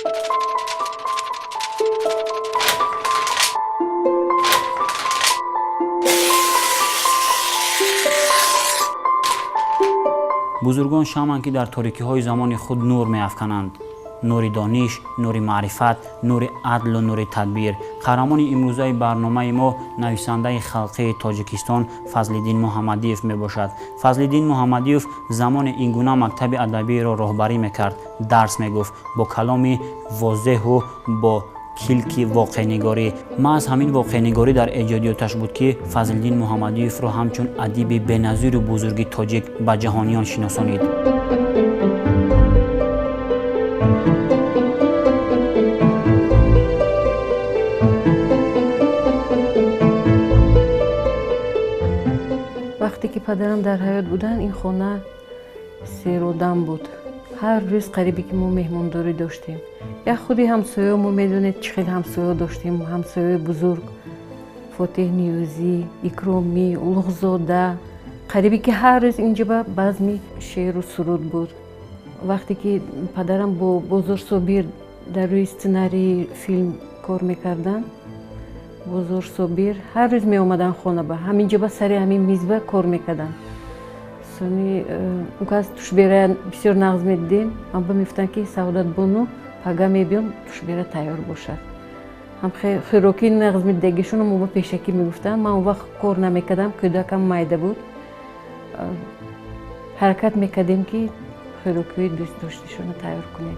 Бузургон шамъанд, ки дар торикиҳои замони худ нур меафкананд: нури дониш, нури маърифат, нури адлу нури тадбир. Қаҳрамони имрӯзаи барномаи мо нависандаи халқии Тоҷикистон Фазлиддин Муҳаммадиев мебошад. Фазлиддин Муҳаммадиев замоне ин гуна мактаби адабиро роҳбарӣ мекард, дарс мегуфт бо каломи возеҳу бо килки воқеънигорӣ. Маҳз ҳамин воқеънигорӣ дар эҷодиёташ буд, ки Фазлиддин Муҳаммадиевро ҳамчун адиби беназиру бузурги тоҷик ба ҷаҳониён шиносонид. Вақте ки падарам дар ҳаёт буданд, ин хона серодам буд. Ҳар рӯз қарибе ки мо меҳмондорӣ доштем. Як худи ҳамсоё, мо медонед, чӣ хел ҳамсоё доштем: ҳамсоёи бузург Фотеҳ Ниёзӣ, Икромӣ, Улуғзода. Қарибе ки ҳар рӯз инҷо ба базми шеъру суруд буд. Вақте ки падарам бо Бозор Собир дар рӯи сценарии филм кор мекарданд, Бозор Собир ҳар рӯз меомаданд хона ба ҳаминҷо, ба сари ҳамин мизба кор мекарданд. Сони он кас тушбера бисёр нағз медидем, амба мегуфтанд, ки Саодатбону, пага мебиём, тушбера тайёр бошад. Ҳам хӯроки нағз медидагишонро мо ба пешакӣ мегуфтанд. Ман он вақт кор намекардам, кӯдакам майда буд. Ҳаракат мекардем, ки хӯрокиҳои дӯстдошташонро тайёр кунем.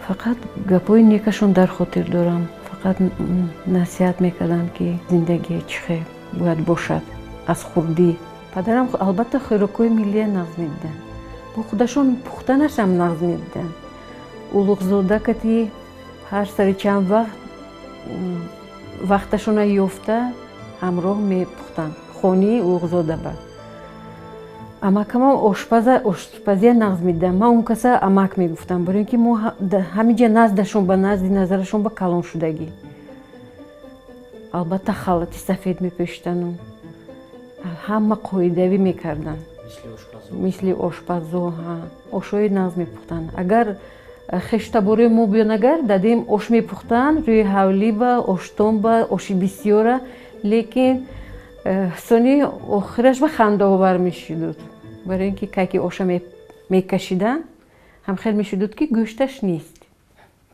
Фақат гапҳои некашон дар хотир дорам. Фақат насиҳат мекарданд, ки зиндагӣ чӣ хел бояд бошад аз хурдӣ. Падарам албатта хӯрокҳои миллия нағз медиданд, бо худашон пухтанашам нағз медиданд. Улуғзода кати ҳар сари чанд вақт вақташона ёфта ҳамроҳ мепухтанд хонии Улуғзода ба. Амакамам ошпазия нағз медиданд. Ман он каса амак мегуфтам, барои ин ки мо ҳаминҷа наздашон ба назди назарашон ба калон шудагӣ. Албатта халати сафед мепӯшидану ҳама қоидавӣ мекарданд, мисли ошпазо. Ошҳои нағз мепухтанд. Агар хештаборои мо биён, агар дадем ош мепухтанд рӯи ҳавлӣ ба оштон ба оши бисёра, лекин сони охираш ба хандаовар мешудуд, барои ин ки каки оша мекашиданд, ҳам хел мешудуд, ки гӯшташ нест,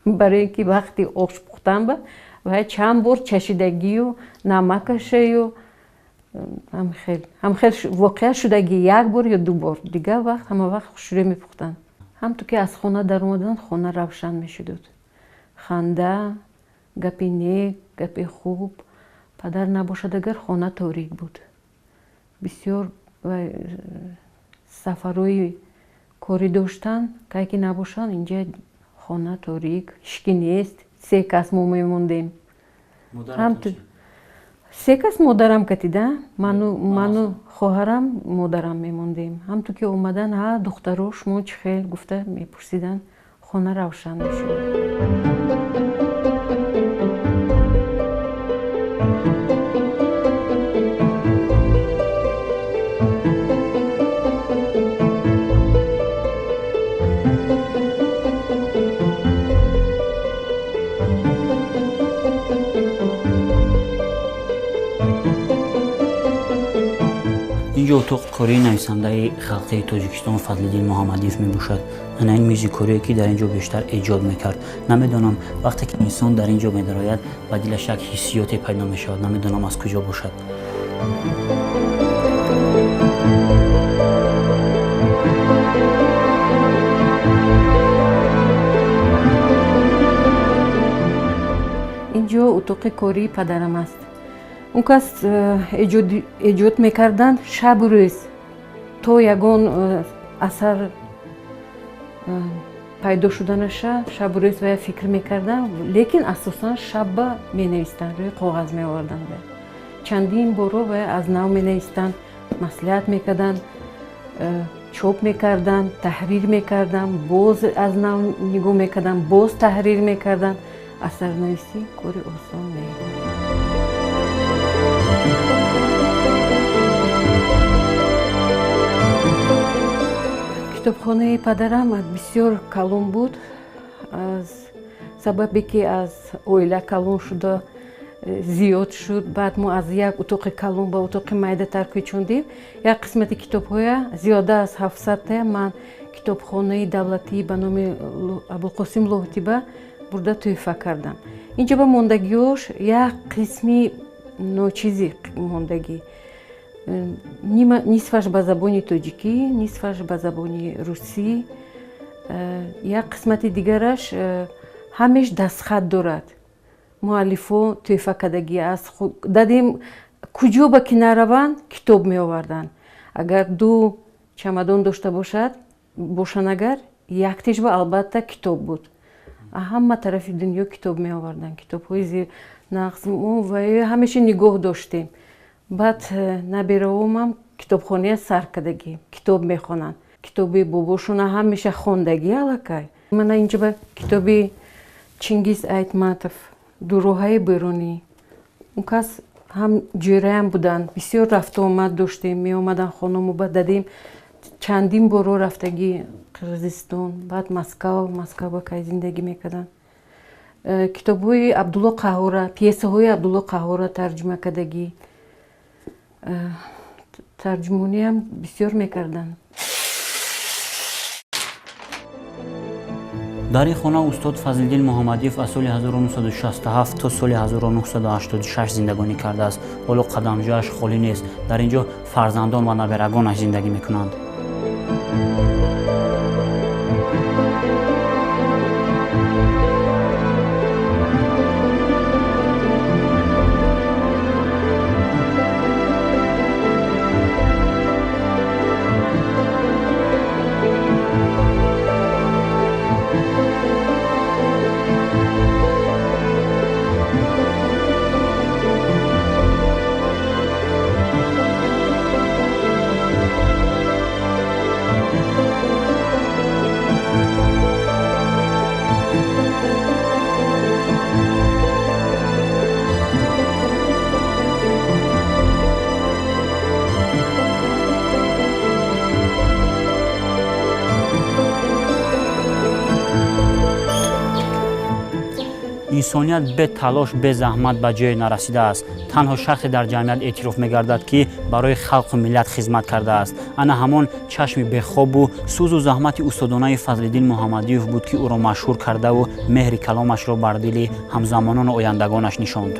барои ин ки вақти ош пухтан ба вай чанд бор чашидагию намакашаю ҳамхел воқеа шудагӣ як бор ё ду бор. Дигар вақт ҳама вақт хушрӯ мепухтанд. Ҳамту ки аз хона даромаданд, хона равшан мешудуд. Ханда, гапи нек, гапи хуб. Падар набошад агар, хона торик буд. Бисёр сафарҳои корӣ доштанд, кай ки набошанд, инҷа хона торик, ҳички нест. Се кас мо мемондем. Се кас модарам катида, ману хоҳарам, модарам мемондем. Ҳамту ки омадан, ҳа, духтаро, шумо чӣ хел, гуфта мепурсиданд, хона равшан мешуд. Инҷо утоқи кории нависандаи халқии Тоҷикистон Фазлиддин Муҳаммадиев мебошад. Ана ин мизи корие, ки дар ин ҷо бештар эҷод мекард. Намедонам, вақте ки инсон дар ин ҷо медарояд, ба дилаш як ҳиссиёте пайдо мешавад, намедонам, аз куҷо бошад. Ин ҷо утоқи кории падарам аст. Он кас эҷод мекарданд шабу рӯз, то ягон асар пайдо шуданаша шабу рӯз вая фикр мекарданд, лекин асосан шабба менавистанд, рӯи коғаз меоварданд. Чандин боро вая аз нав менавистанд, маслиҳат мекарданд, чоп мекарданд, таҳрир мекарданд, боз аз нав нигоҳ мекарданд, боз таҳрир мекарданд. Асарнависӣ кори осон не. Китобхонаи падарам бисёр калон буд. Аз Сабабе ки аз оила калон шуда зиёд шуд, баъд мо аз як утоқи калон ба утоқи майдатар кӯчондем. Як қисмати китобҳоя, зиёда аз 700-тая, ман китобхонаи давлатӣ ба номи Абулқосим Лоҳутиба бурда тӯҳфа кардам. Инҷо ба мондагиҳош як қисми ночизи мондагӣ, нисфаш ба забони тоҷикӣ, нисфаш ба забони русӣ, як қисмати дигараш ҳамеш дастхат дорад. Муаллифо тӯҳфа кардагӣ аз дадем, куҷо ба ки нараванд, китоб меоварданд. Агар ду чамадон дошта бошад бошанд, агар яктешба албатта китоб буд. Ҳама тарафи дунё китоб меоварданд, китобҳои нағз мо ва ҳамеша нигоҳ доштем. Баъд набераомам китобхония сар кардагӣ, китоб мехонанд. Китоби бобошона ҳамеша хондагӣ аллакай. Мана инҷо ба китоби Чингиз Айтматов, «Дуроҳаи берунӣ». Он кас ҳам ҷӯраям буданд, бисёр рафтуомад доштем, меомаданд хоному ба дадем, чандин боро рафтагӣ Қирғизистон, баъд Москав, Москав ба кай зиндагӣ мекарданд. Китобҳои Абдулло Қаҳора, пьесаҳои Абдулло Қаҳора тарҷума кардагӣ, тарҷумониам бисёр мекарданд. Дар ин хона устод Фазлиддин Муҳаммадиев аз соли 1967 то соли 1986 зиндагонӣ кардааст. Ҳоло қадамҷояш холӣ нест. Дар ин ҷо фарзандон ва наберагонаш зиндагӣ мекунанд. Инсоният бе талош, бе заҳмат ба ҷое нарасидааст. Танҳо шахсе дар ҷамъият эътироф мегардад, ки барои халқу миллат хизмат кардааст. Ана ҳамон чашми бехобу сӯзу заҳмати устодонаи Фазлиддин Муҳаммадиев буд, ки ӯро машҳур кардаву меҳри каломашро бар дили ҳамзамонону ояндагонаш нишонд.